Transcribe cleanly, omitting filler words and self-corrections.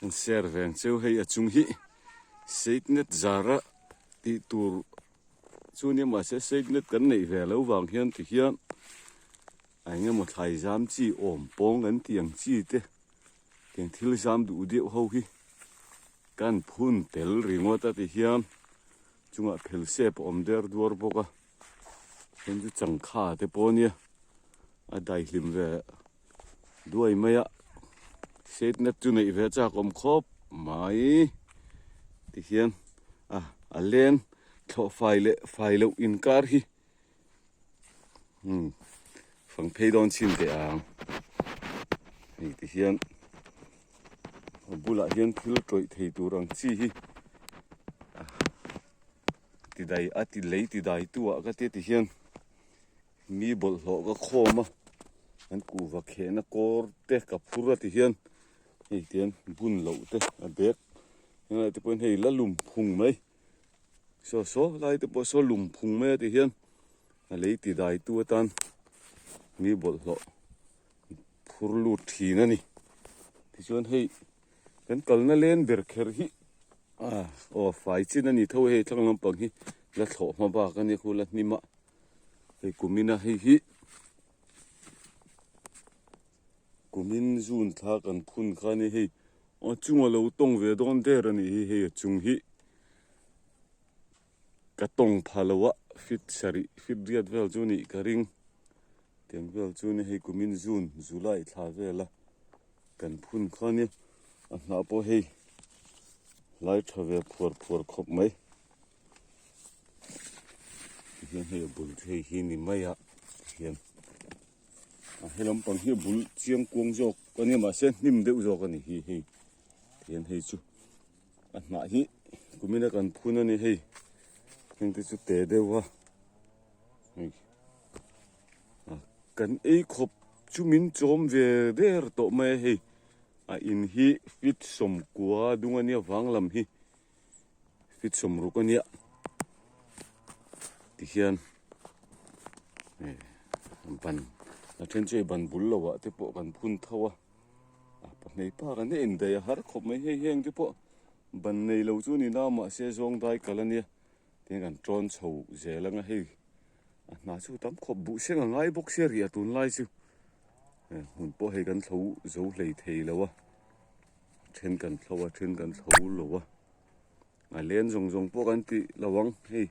Kan share ve ang cheu hei a chung hi shade net zara tih tur chu nia mahse shade net kan neih ve loh vang hian ti hian a eng emaw thlai zam chi awm pawng kan tih ang chi te tiang thil zam duh deuh ho hi kan phun tel ringawt a ti hian chungah phel sep a awm der duar bawk a then chu changkha te pawh ania a daihlim ve duai mai a shade net chu neih ve chak awm khawp mai tihian a a len thlawh fai leh fai loh inkar hi umm fang phei dawn chhin teh ang hei tihian a bulah hian thil tawih thei tur ang chi hi tidai a ti lei tidai tu ah ka tia tihian mi bawlhhlawh ka khawm a an kuhva khehna kawr te ka phur a tihian hei tian bun loh te a bag helai te pawhin hei la lum phung mai saw saw lai te pawh saw lum phung mai a tihian a lei tidai tu atan mi bawlhhlawh phur lut thin a ni tichuan hei Kan kalna len ber kher hi ah aw fai chin a ni tho hei thlang lampang hi la thlawh hma bak a nia khu la hnim a hei kumin a hei hi kumin zun thla kan phun kha a ni hei a chunga lo tawng ve dawn der a nih hi hei a chung hi ka tawng pha lo a fit sarih fit riat vel chu nih ka ring tiang vel chu ni hei kumin zun July thla vela kan phun kha nia a hnah pawh hei lai tha ve phuar phuar khawp mai tihian hei a bul chu hei hi ni mai a tihian a he lampang hi a bul chiang kuang zawk a nia mahse hnim deuh zawk a ni hi hei tihian hei chu. A hnah hi kumina kan phun a ni hei heng te chu te deuh a hei a kan ei khawp chu min chawm ve der tawh mai a hei a in hi feet sawmkua dung a nia vang lam hi feet sawmruk a nia tihian eh ban a then chu hei ban bul lo ah te pawh kan phun tho a. A pahnih pa kan en daih a har khawp mai hei heng te pawh ban nei lo chu ni na mahse zawng dai kal ania tin kan tawn chho zel anga hei a hna chu tam khawp buh seng a ngai bawk sia rih a tunlai chu hmun pawh hei kan thlo zo hlei thei lo a then kan thlo a then kan thlo lo a a len zawng zawng pawh kan tih lo ang hei.